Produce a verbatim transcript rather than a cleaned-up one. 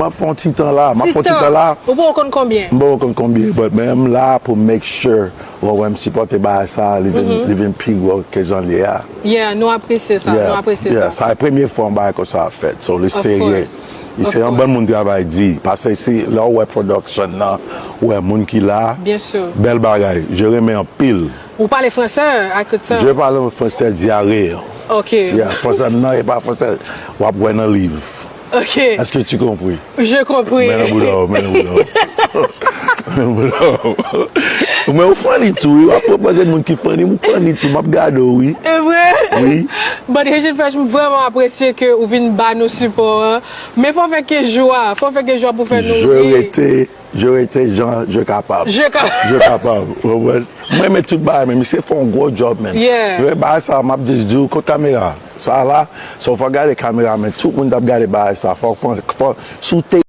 M ap fè yon ti tan la, m ap fè yon ti tan la. Ou poko konn konbyen? M poko konn konbyen, but men m la pou make sure, ou wè, m sipòte bagay sa, li vin, li vin pi gwo ke jan l ye a. Yeah, nou apresye sa, nou apresye sa. Sa e premye fwa yon bagay konsa ap fèt, so li serye. Li se yon bann moun travay di, paske si lè ou wè production nan, ou wè moun ki la, Byen si. Bèl bagay, je renmen anpil. Ou pale fransè ak tout sa? Je parle français diarrhée. Ok. Yeah, fransè m nan e pa fransè w ap wè nan liv. Ok. Est-ce que tu compris? Je compris. Men nan bouda w, men nan bouda w. Men nan bouda w. Men ou funny tou, wi. W ap pwopoze moun ki funny, ou funny tou. M ap gade w, wi. E vre? Wi. But Haitian Fresh, m vrèman apresye ke ou vin ba nou sipò an. Men fò fè ke jou a, fò fè ke jou a pou fè nou Je ri. rete, je rete jan je kapab. Je ka- Je kapab. Ou konprann? Mwen men tout bagay, men misye fè yon gwo job, men. Yeah. Yo, bagay sa, m ap just di w, kot kamera? Sa la, so fò gade kamera, men tout moun t ap gade bagay sa. Fò, fò, fò, sou te